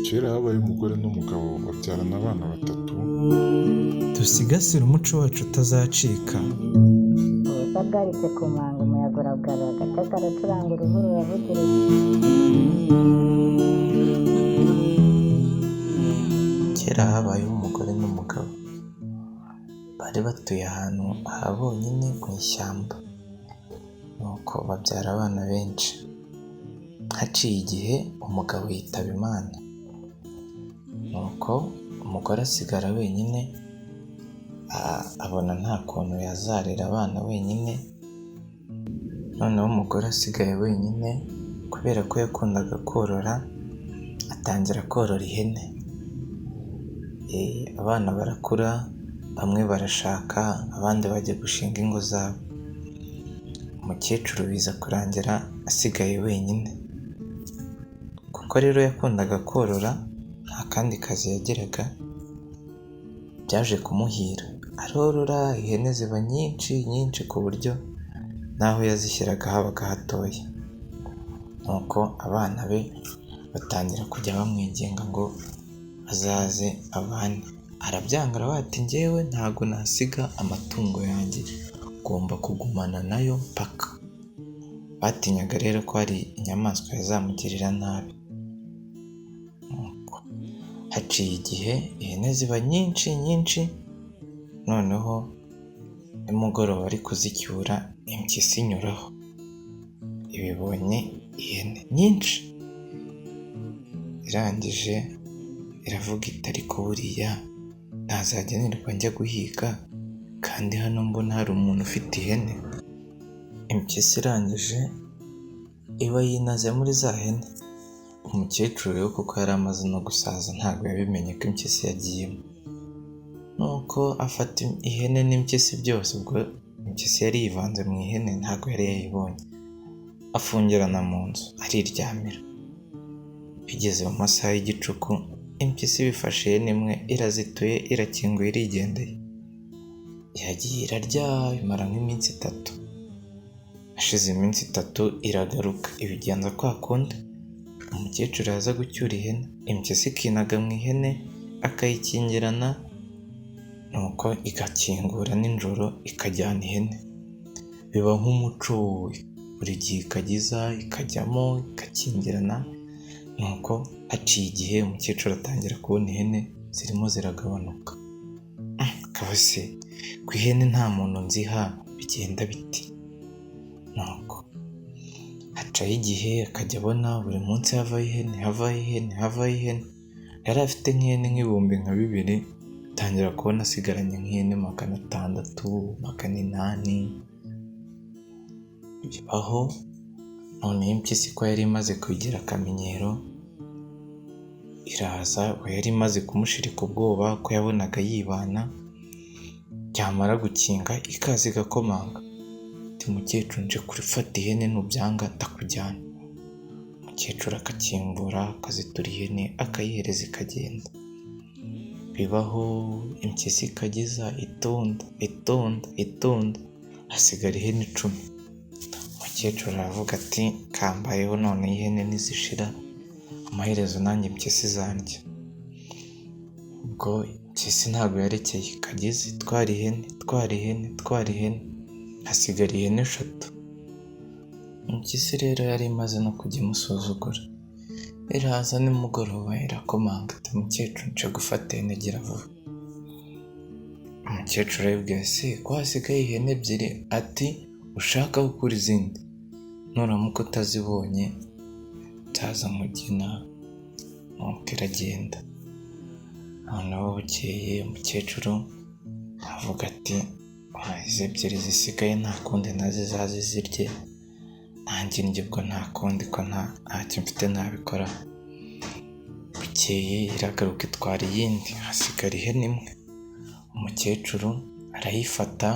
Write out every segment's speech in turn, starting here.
Kera habayeho umugore n'umugabo babyarana abana batatu. Dusigasire umuco wacu utazacika. Ubusa bwaritse ku manga, umuyaga uragarura, agace karacuranga, uruhu ruravugiriza. Kera habayeho umugore n'umugabo, bari batuye ahantu ha bonyine mu ishyamba, nuko babyara abana benshi. Haciye igihe umugabo yitaba Imana, nuko umugore asigara wenyine, abona nta kuntu yazarera abana wenyine, noneho umugore asigaye wenyine kubera ko yakundaga korora, atangira korora ihene. Abana barakura, bamwe barashaka, abandi bajya gushinga ingo zabo. Umukecuru biza kurangira asigaye wenyine, kuko rero yakundaga korora nta kandi kazi yagiraga, byaje kumuhira arorora ihene ziba nyinshi nyinshi ku buryo n'aho yazishyiraga habaga hatoya. Nuko abana be batangira kujya bamwinginga ngo azaze abane, arabyanga aravuga ati njyewe ntago nasiga amatungo yanjye, ngomba kugumana nayo mpaka. Batinyaga rero ko hari inyamaswa yazamugirira nabi. Nuko haciye igihe ihene ziba nyinshi nyinshi, noneho nimugoroba ari kuzicyura impyisi inyuraho, ibibonye ihene nyinshi, irangije iravuga iti ariko buriya ntazajya nirirwa njya guhiga kandi hano mbona hari umuntu ufite ihene. Impyisi irangije iba yinaze muri za hene. Umukecuru rero kuko yari amaze no gusaza ntabwo yabimenye ko impyisi yagiyemo. Nuko afata ihene n'impyisi byose, ubwo impyisi yari yivanze mu ihene ntabwo yari yayibonye, afungirana mu nzu ariryamira. Bigeze mu masaha y'igicuku impyisi bifashe ihene imwe irazituye irakinguye irigendeye. Iragiye irarya imara nk'iminsi itatu. Hashize iminsi itatu iragaruka ibigenza kwa kundi, umukecuru yaza gucyura ihene, impyisi ikinaga mu ihene akayikingirana, nuko igakingura nijoro ikajyana ihene. Biba nk'umuco, buri gihe ikajya iza ikajyamo igakingirana, nuko haciye igihe umukecuru atangira kubona ihene zirimo ziragabanuka. Akaba se ku ihene nta muntu nziha bigenda bite? Nuko hacaho igihe akajya abona buri munsi havaho ihene, havaho ihene, havaho ihene. Yari afite nk'ihene nk'ibihumbi nka bibiri, atangira kubona asigaranye nk'ihene 600, 800. Bibaho, noneho impyisi ko yari imaze kugira akamenyero, iraza, yari imaze kumushirika ubwoba ko yabonaga yibana, yamara gukinga ikaza igakomanga. Ati mukecuru nje gufata ihene nubyanga ndakujyana. Umukecuru agakingura akazitura ihene akayihereza ikagenda. Bibaho impyisi ikajya iza itunda itunda itunda, hasigara ihene 10. Umukecuru aravuga ati kambayeho none ihene nizishira amaherezo nanjye impyisi izandya. Ubwo impyisi ntabwo yarekeye ikajya iza itwara ihene itwara ihene itwara ihene, hasigara ihene 3. Impyisi rero yari imaze no kujya imusuzugura, iraza nimugoroba irakomanga ati mukecuru nje gufata ihene gira vuba. Umukecuru arayibwira se ko hasigaye ihene 2? Ati ushaka aho ukura izindi, nuramuka utazibonye nzaza nkugina. Nuko iragenda. Noneho bukeye umukecuru avuga ati izi 2 zisigaye nta kundi nazo izaze zirye, nanjye ndye ubwo nta kundi ko ntacyo mfite nabikora. Bukeye iragaruka itwara iyindi, hasigara ihene 1. Umukecuru arayifata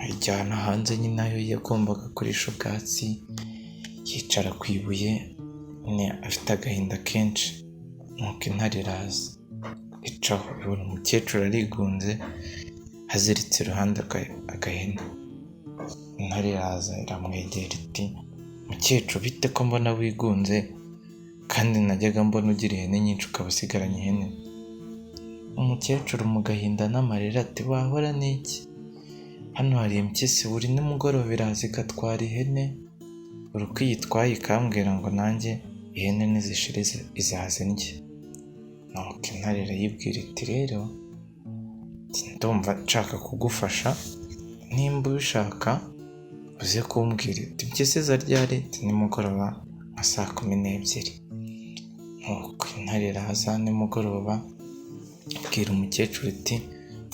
ayijyana hanze nyine aho yagombaga kurisha ubwatsi, yicara ku ibuye nyine afite agahinda kenshi. Nuko intare iraza icaho, ibona umukecuru arigunze aziritse iruhande agahene. Intare iraza iramwegera iti mukecuru bite ko mbona wigunze Kandi najyaga mbona ugira ihene nyinshi ukaba usigaranye ihene. Umukecuru mu gahinda n'amarira ati wahora n'iki? Hano hari impyisi buri nimugoroba iraza igatwara ihene, buri uko iyitwaye ikambwira ngo nanjye ihene nizishira izaza indye. Nuko intare irayibwira iti rero ndumva nshaka kugufasha, nimba ubishaka uze kumbwira. Iti impyisi iza ryari? Iti nimugoroba nka saa 12. Nuko intare iraza nimugoroba ibwira umukecuru iti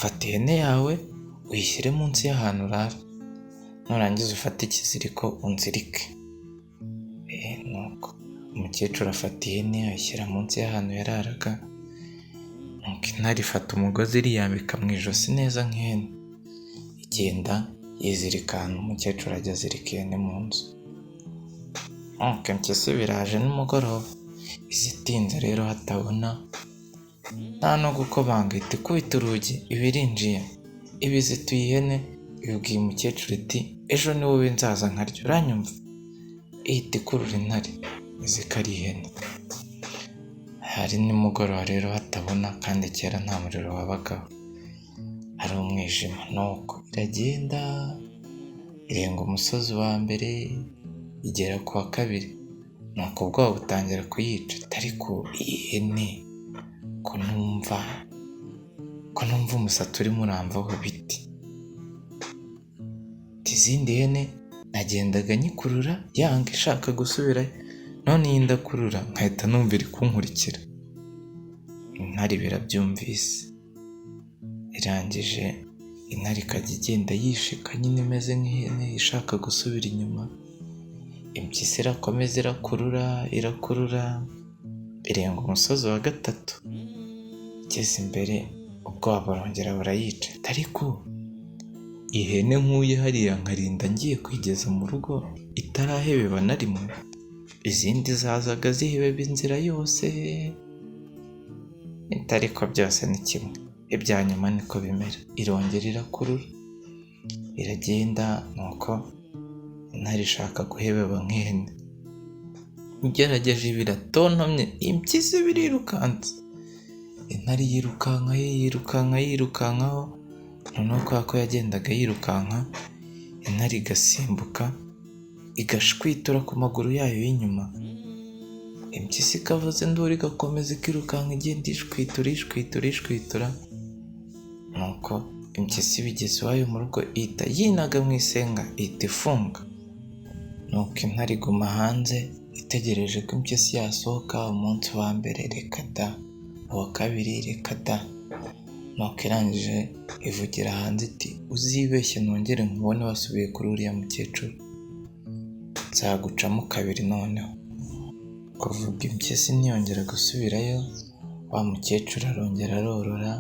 fata ihene yawe uyishyire munsi y'ahantu urara, nurangiza ufate ikiziriko unzirike. Nuko umukecuru afata ihene ayishyira munsi y'ahantu yararaga, nuko intare ifata umugozi iriyambika mu ijosi neza nk'ihene, igenda yizirika ahantu umukecuru ajya azirika ihene mu nzu. Nuko impyisi biraje nimugoroba, izitinze rero hatabona, nta no gukomanga, ihita ikubita urugi iba irinjiye, iba izituye ihene, ibibwiye umukecuru iti ejo ni wowe nzaza nkarya uranyumva? Ihita ikurura intare izi ko ari ihene. Hari nimugoroba rero hatabona kandi kera nta muriro wabagaho, hari umwijima. Nuko iragenda irenga umusozi wa mbere igera ku wa kabiri, nuko ubwoba butangira kuyica, ariko iyi hene ko numva umusatsi urimo uramvaho biti. Izindi hene nagendaga nyikurura yanga ishaka gusubirayo, none iyi ndakurura nkahita numva iri kunkurikira. Intare birabyumvise, irangije intare ikajya igenda yishika nyine imeze nk'ihene ishaka gusubira inyuma. Impyisi irakomeza irakurura irakurura, irenga umusozi wa gatatu, igeze imbere ubwoba burongera burayica, ariko ihene nkuye hariya nkarinda ngiye kuyigeza mu rugo itarahebeba na rimwe, izindi zazaga zihebeba inzira yose. Ariko byose ni kimwe, ibya nyuma niko bimera. Irongera irakurura iragenda, nuko intare ishaka guhebeba nk'ihene, igerageje biratontomye, impyisi birirukanse, intare yirukanka yirukanka yirukankaho, noneho kubera ko yagendaga yirukanka, intare igasimbuka igashwitura ku maguru yayo y'inyuma, impyisi ikavuza induru igakomeza ikirukanka igenda ishwitura ishwitura ishwitura, nuko impyisi ibigeze iwayo mu rugo ihita yinaga mu isenga ihita ifunga. Nuko intare iguma hanze itegereje ko impyisi yasohoka. Umunsi wa mbere reka da, uwa kabiri reka da. Nuko irangije ivugira hanze iti uzibeshye nongere nkubone wasubiye kuri uriya mukecuru, nzagucamo kabiri noneho. Kuva ubwo impyisi ntiyongera gusubirayo, wa mukecuru arongera arorora,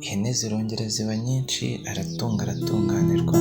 ihene zirongera ziba nyinshi, aratunga aratunganirwa.